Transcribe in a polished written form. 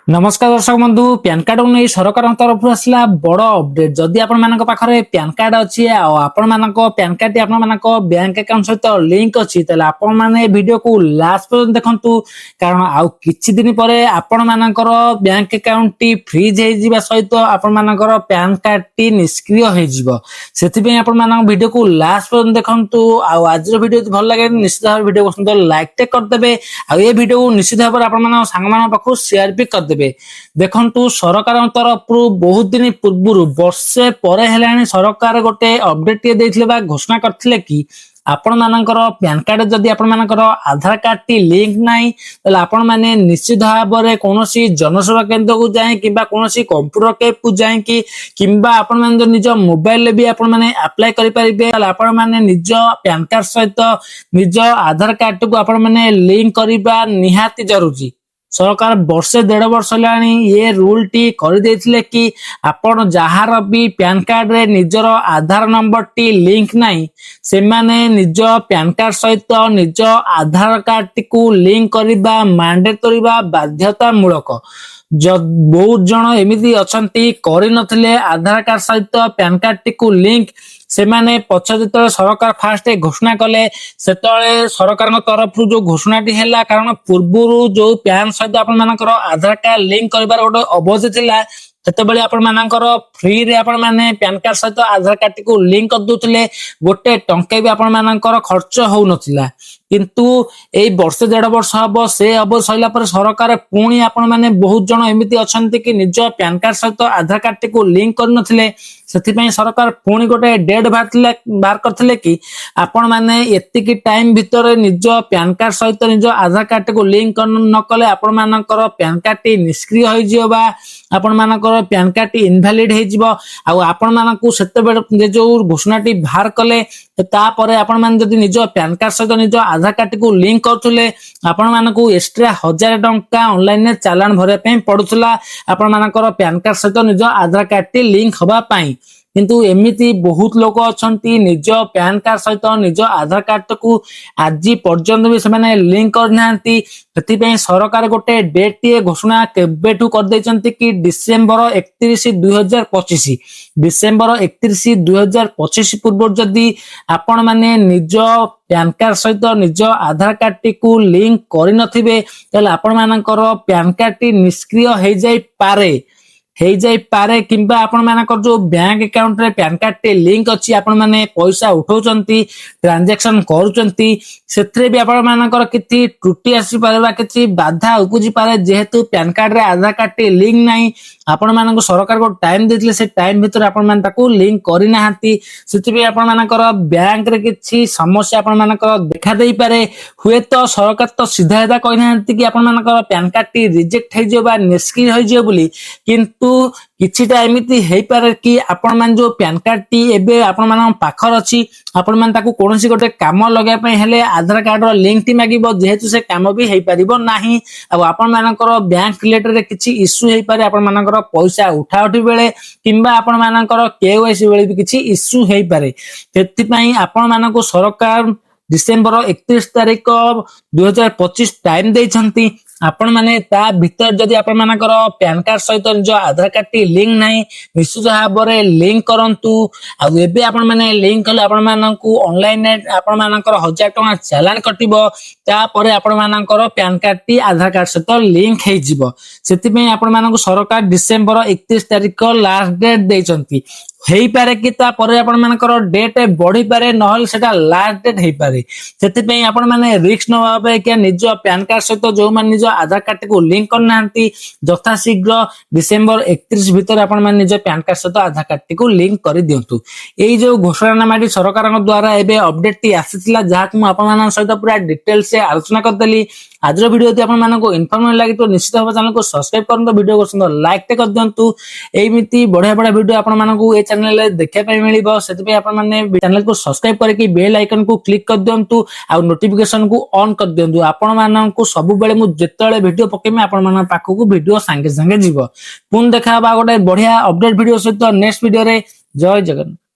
ନମସ୍କାର ଦର୍ଶକ ବନ୍ଧୁ, ପ୍ୟାନ କାର୍ଡକୁ ନେଇ ସରକାରଙ୍କ ତରଫରୁ ଆସିଲା ବଡ ଅପଡେଟ। ଯଦି ଆପଣମାନଙ୍କ ପାଖରେ ପ୍ୟାନ କାର୍ଡ ଅଛି ଆଉ ଆପଣମାନଙ୍କ ପ୍ୟାନ କାର୍ଡଟି ଆପଣମାନଙ୍କ ବ୍ୟାଙ୍କ ଆକାଉଣ୍ଟ ସହିତ ଲିଙ୍କ ଅଛି, ତାହେଲେ ଆପଣମାନେ ଏ ଭିଡିଓକୁ ଲାଷ୍ଟ ପର୍ଯ୍ୟନ୍ତ ଦେଖନ୍ତୁ। କାରଣ ଆଉ କିଛି ଦିନ ପରେ ଆପଣମାନଙ୍କର ବ୍ୟାଙ୍କ ଆକାଉଣ୍ଟଟି ଫ୍ରିଜ ହେଇଯିବା ସହିତ ଆପଣମାନଙ୍କର ପ୍ୟାନ କାର୍ଡଟି ନିଷ୍କ୍ରିୟ ହେଇଯିବ। ସେଥିପାଇଁ ଆପଣମାନଙ୍କ ଭିଡିଓକୁ ଲାଷ୍ଟ ପର୍ଯ୍ୟନ୍ତ ଦେଖନ୍ତୁ। ଆଉ ଆଜିର ଭିଡିଓ ଯଦି ଭଲ ଲାଗେ, ନିଶ୍ଚିତ ଭାବରେ ଭିଡିଓକୁ ସୁନ୍ଦର ଲାଇକ୍ ଟେ କରିଦେବେ ଆଉ ଏ ଭିଡିଓକୁ ନିଶ୍ଚିତ ଭାବରେ ଆପଣମାନଙ୍କ ସାଙ୍ଗମାନଙ୍କ ପାଖକୁ ସେୟାର ବି କରିଦେବେ। ଦେଖନ୍ତୁ, ସରକାରଙ୍କ ତରଫରୁ ବହୁତ ଦିନ ପୂର୍ବରୁ, ବର୍ଷେ ପରେ ହେଲାଣି, ସରକାର ଗୋଟେ ଅପଡେଟ ଟିଏ ଦେଇଥିଲେ ବା ଘୋଷଣା କରିଥିଲେ କି ଆପଣମାନଙ୍କର ପ୍ୟାନ କାର୍ଡ ଯଦି ଆପଣମାନଙ୍କର ଆଧାର କାର୍ଡଟି ଲିଙ୍କ ନାହିଁ, ତାହେଲେ ଆପଣମାନେ ନିଶ୍ଚିତ ଭାବରେ କୌଣସି ଜନସେବା କେନ୍ଦ୍ରକୁ ଯାଇ କିମ୍ବା କୌଣସି କମ୍ପ୍ୟୁଟର କ୍ୟାଫେକୁ ଯାଇକି କିମ୍ବା ଆପଣମାନେ ଯଦି ନିଜ ମୋବାଇଲରେ ବି ଆପଣମାନେ ଆପ୍ଲାଏ କରିପାରିବେ, ତାହେଲେ ଆପଣମାନେ ନିଜ ପ୍ୟାନ କାର୍ଡ ସହିତ ନିଜ ଆଧାର କାର୍ଡଟିକୁ ଆପଣମାନେ ଲିଙ୍କ କରିବା ନିହାତି ଜରୁରୀ। ସରକାର ବର୍ଷେ ଦେଢ ବର୍ଷ ହେଲାଣି ଏ ରୁଲଟି କରିଦେଇଥିଲେ କି ଆପଣ ଯାହାର ବି ପ୍ୟାନ କାର୍ଡରେ ନିଜର ଆଧାର ନମ୍ବରଟି ଲିଙ୍କ ନାହିଁ, ସେମାନେ ନିଜ ପ୍ୟାନ କାର୍ଡ ସହିତ ନିଜ ଆଧାର କାର୍ଡଟିକୁ ଲିଙ୍କ କରିବା ମାଣ୍ଡେଟୋରୀ ବା ବାଧ୍ୟତାମୂଳକ। ବହୁତ ଜଣ ଏମିତି ଅଛନ୍ତି, କରିନଥିଲେ ଆଧାର କାର୍ଡ ସହିତ ପ୍ୟାନ କାର୍ଡଟିକୁ ଲିଙ୍କ। ସେମାନେ ପଛ ଯେତେବେଳେ ସରକାର ଫାଷ୍ଟ ଘୋଷଣା କଲେ, ସେତେବେଳେ ସରକାରଙ୍କ ତରଫରୁ ଯୋଉ ଘୋଷଣାଟି ହେଲା, କାରଣ ପୂର୍ବରୁ ଯୋଉ ପ୍ୟାନ ସହିତ ଆପଣମାନଙ୍କର ଆଧାର କାର୍ଡ ଲିଙ୍କ କରିବାର ଗୋଟେ ଅବଧି ଥିଲା, ସେତେବେଳେ ଆପଣମାନଙ୍କର ଫ୍ରିରେ ଆପଣମାନେ ପ୍ୟାନ କାର୍ଡ ସହିତ ଆଧାର କାର୍ଡଟିକୁ ଲିଙ୍କ କରିଦଉଥିଲେ। ଗୋଟେ ଟଙ୍କା ବି ଆପଣମାନଙ୍କର ଖର୍ଚ୍ଚ ହଉନଥିଲା। କିନ୍ତୁ ଏଇ ବର୍ଷେ ଦେଢ ବର୍ଷ ହବ, ସେ ଅବଧି ସରିଲା ପରେ ସରକାର ପୁଣି ଆପଣମାନେ ବହୁତ ଜଣ ଏମିତି ଅଛନ୍ତି କି ନିଜ ପ୍ୟାନ କାର୍ଡ ସହିତ ଆଧାର କାର୍ଡଟିକୁ ଲିଙ୍କ କରିନଥିଲେ। ସେଥିପାଇଁ ସରକାର ପୁଣି ଗୋଟେ ଡେଟ୍ ବାହାରିଥିଲା, ବାହାର କରିଥିଲେ କି ଆପଣମାନେ ଏତିକି ଟାଇମ ଭିତରେ ନିଜ ପ୍ୟାନ କାର୍ଡ ସହିତ ନିଜ ଆଧାର କାର୍ଡଟିକୁ ଲିଙ୍କ ନ କଲେ ଆପଣମାନଙ୍କର ପ୍ୟାନ କାର୍ଡଟି ନିଷ୍କ୍ରିୟ ହେଇଯିବ ବା ଆପଣମାନଙ୍କର ପ୍ୟାନ କାର୍ଡଟି ଇନଭାଲିଡ ହେଇଯିବ। ଆଉ ଆପଣମାନଙ୍କୁ ସେତେବେଳେ ଯେ ଯୋଉ ଘୋଷଣାଟି ବାହାର କଲେ, ତାପରେ ଆପଣମାନେ ଯଦି ନିଜ ପ୍ୟାନ କାର୍ଡ ସହିତ ନିଜ ଆଧାର କାର୍ଡଟିକୁ ଲିଙ୍କ କରୁଥିଲେ, ଆପଣମାନଙ୍କୁ ଏକ୍ସଟ୍ରା 1000 ଟଙ୍କା ଅନଲାଇନରେ ଚାଲାଣ ଭରିବା ପାଇଁ ପଡୁଥିଲା ଆପଣମାନଙ୍କର ପ୍ୟାନ କାର୍ଡ ସହିତ ନିଜ ଆଧାର କାର୍ଡଟି ଲିଙ୍କ ହବା ପାଇଁ। କିନ୍ତୁ ଏମିତି ବହୁତ ଲୋକ ଅଛନ୍ତି, ନିଜ ପ୍ୟାନ କାର୍ଡ ସହିତ ନିଜ ଆଧାର କାର୍ଡଟାକୁ ଆଜି ପର୍ଯ୍ୟନ୍ତ ବି ସେମାନେ ଲିଙ୍କ କରିନାହାନ୍ତି। ସେଥିପାଇଁ ସରକାର ଗୋଟେ ଡେଟ୍ ଟିଏ ଘୋଷଣା କେବେଠୁ କରିଦେଇଛନ୍ତି କି ଡିସେମ୍ବର 31, 2025। ଡିସେମ୍ବର 31, 2025 ପୂର୍ବରୁ ଯଦି ଆପଣମାନେ ନିଜ ପ୍ୟାନ କାର୍ଡ ସହିତ ନିଜ ଆଧାର କାର୍ଡଟିକୁ ଲିଙ୍କ କରିନଥିବେ, ତାହେଲେ ଆପଣମାନଙ୍କର ପ୍ୟାନ କାର୍ଡଟି ନିଷ୍କ୍ରିୟ ହେଇଯାଇପାରେ କିମ୍ବା ଆପଣମାନଙ୍କର ଯୋଉ ବ୍ୟାଙ୍କ ଆକାଉଣ୍ଟରେ ପ୍ୟାନ କାର୍ଡଟି ଲିଙ୍କ ଅଛି, ଆପଣମାନେ ପଇସା ଉଠାଉଛନ୍ତି, ଟ୍ରାଞ୍ଜାକ୍ସନ କରୁଛନ୍ତି, ସେଥିରେ ବି ଆପଣମାନଙ୍କର କିଛି ତ୍ରୁଟି ଆସିପାରେ ବା କିଛି ବାଧା ଉପୁଜିପାରେ। ଯେହେତୁ ପ୍ୟାନ କାର୍ଡରେ ଆଧାର କାର୍ଡଟି ଲିଙ୍କ ନାହିଁ, ଆପଣମାନଙ୍କୁ ସରକାର ଗୋଟେ ଟାଇମ ଦେଇଥିଲେ, ସେ ଟାଇମ ଭିତରେ ଆପଣମାନେ ତାକୁ ଲିଙ୍କ କରିନାହାନ୍ତି। ସେଥିପାଇଁ ଆପଣମାନଙ୍କର ବ୍ୟାଙ୍କରେ କିଛି ସମସ୍ୟା ଆପଣମାନଙ୍କର ଦେଖା ଦେଇପାରେ। ହୁଏତ ସରକାର ତ ସିଧା ସିଧା କହିନାହାନ୍ତି କି ଆପଣମାନଙ୍କର ପ୍ୟାନ କାର୍ଡଟି ରିଜେକ୍ଟ ହେଇଯିବ ବା ନିଷ୍କ୍ରିୟ ହେଇଯିବ ବୋଲି। କିନ୍ତୁ କିଛିଟା ଏମିତି ହେଇପାରେ କି ଆପଣମାନେ ଯୋଉ ପ୍ୟାନ କାର୍ଡଟି ଏବେ ଆପଣମାନଙ୍କ ପାଖରେ ଅଛି, ଆପଣମାନେ ତାକୁ କୌଣସି ଗୋଟେ କାମ ଲଗେଇବା ପାଇଁ ହେଲେ ଆଧାର କାର୍ଡର ଲିଙ୍କଟି ମାଗିବ। ଯେହେତୁ ସେ କାମ ବି ହେଇପାରିବ ନାହିଁ ଆଉ ଆପଣମାନଙ୍କର ବ୍ୟାଙ୍କ ରିଲେଟେଡ କିଛି ଇସ୍ୟୁ ହେଇପାରେ। ଆପଣମାନଙ୍କର ପଇସା ଉଠା ଉଠି ବେଳେ କିମ୍ବା ଆପଣମାନଙ୍କର କେୱାଇସି ବେଳେ ବି କିଛି ଇସ୍ୟୁ ହେଇପାରେ। ସେଥିପାଇଁ ଆପଣମାନଙ୍କୁ ସରକାର ଡିସେମ୍ବର 31 ତାରିଖ 2025 ଟାଇମ ଦେଇଛନ୍ତି। ଆପଣମାନେ ତା ଭିତରେ ଯଦି ଆପଣମାନଙ୍କର ପ୍ୟାନ କାର୍ଡ ସହିତ ନିଜ ଆଧାର କାର୍ଡଟି ଲିଙ୍କ ନାହିଁ, ନିଶ୍ଚିତ ଭାବରେ ଲିଙ୍କ କରନ୍ତୁ। ଆଉ ଏବେ ଆପଣମାନେ ଲିଙ୍କ କଲେ ଆପଣମାନଙ୍କୁ ଅନଲାଇନରେ ଆପଣମାନଙ୍କର 1000 ଟଙ୍କା ଚାଲାଣ କଟିବ। ତାପରେ ଆପଣମାନଙ୍କର ପ୍ୟାନ କାର୍ଡଟି ଆଧାର କାର୍ଡ ସହିତ ଲିଙ୍କ ହେଇଯିବ। ସେଥିପାଇଁ ଆପଣମାନଙ୍କୁ ସରକାର ଡିସେମ୍ବର 31 ତାରିଖ ଲାଷ୍ଟ ଡେଟ୍ ଦେଇଛନ୍ତି। ହେଇପାରେ କି ତାପରେ ଆପଣମାନଙ୍କର ଡେଟ୍ ବଢିପାରେ, ନହେଲେ ସେଟା ଲାଷ୍ଟ ଡେଟ୍ ହେଇପାରେ। ସେଥିପାଇଁ ଆପଣମାନେ ରିସ୍କ ନବା ଅପେକ୍ଷା ନିଜ ପ୍ୟାନ କାର୍ଡ ସହିତ ଯୋଉମାନେ ନିଜ ଆଧାର କାର୍ଡଟିକୁ ଲିଙ୍କ କରିନାହାନ୍ତି, ଯଥାଶୀଘ୍ର ଡିସେମ୍ବର 31 ଭିତରେ ଆପଣମାନେ ନିଜ ପ୍ୟାନ କାର୍ଡ ସହିତ ଆଧାର କାର୍ଡଟିକୁ ଲିଙ୍କ କରିଦିଅନ୍ତୁ। ଏଇ ଯୋଉ ଘୋଷଣାନାମାଟି ସରକାରଙ୍କ ଦ୍ଵାରା ଏବେ ଅପଡେଟଟି ଆସିଥିଲା, ଯାହାକୁ ମୁଁ ଆପଣମାନଙ୍କ ସହିତ ପୁରା ଡିଟେଲ୍ସ ଆଲୋଚନା କରିଦେଲି। ଆଜିର ଭିଡିଓ ଯଦି ଆପଣମାନଙ୍କୁ ଇନଫର୍ମେଟିଭ ଲାଗିଥିବ, ନିଶ୍ଚିତ ଭାବେ ଚ୍ୟାନେଲକୁ ସବସ୍କ୍ରାଇବ କରନ୍ତୁ, ଭିଡିଓକୁ ସୁନ୍ଦର ଲାଇକ୍ ଟେ କରିଦିଅନ୍ତୁ। ଏମିତି ବଢିଆ ବଢିଆ ଭିଡିଓ ଆପଣମାନଙ୍କୁ ଏ ଚ୍ୟାନେଲରେ ଦେଖିବା ପାଇଁ ମିଳିବ। ସେଥିପାଇଁ ଆପଣମାନେ ଚ୍ୟାନେଲକୁ ସବସ୍କ୍ରାଇବ କରିକି ବେଲ୍ ଆଇକନକୁ କ୍ଲିକ୍ କରିଦିଅନ୍ତୁ ଆଉ ନୋଟିଫିକେସନକୁ ଅନ୍ କରିଦିଅନ୍ତୁ। ଆପଣମାନଙ୍କୁ ସବୁବେଳେ ମୁଁ ଯେତେବେଳେ ଭିଡିଓ ପକେଇବି, ଆପଣମାନଙ୍କ ପାଖକୁ ଭିଡିଓ ସାଙ୍ଗେ ସାଙ୍ଗେ ଯିବ। ପୁଣି ଦେଖା ହବା ଗୋଟେ ବଢିଆ ଅପଡେଟ ଭିଡିଓ ସହିତ ନେକ୍ସଟ ଭିଡିଓରେ। ଜୟ ଜଗନ୍ନାଥ।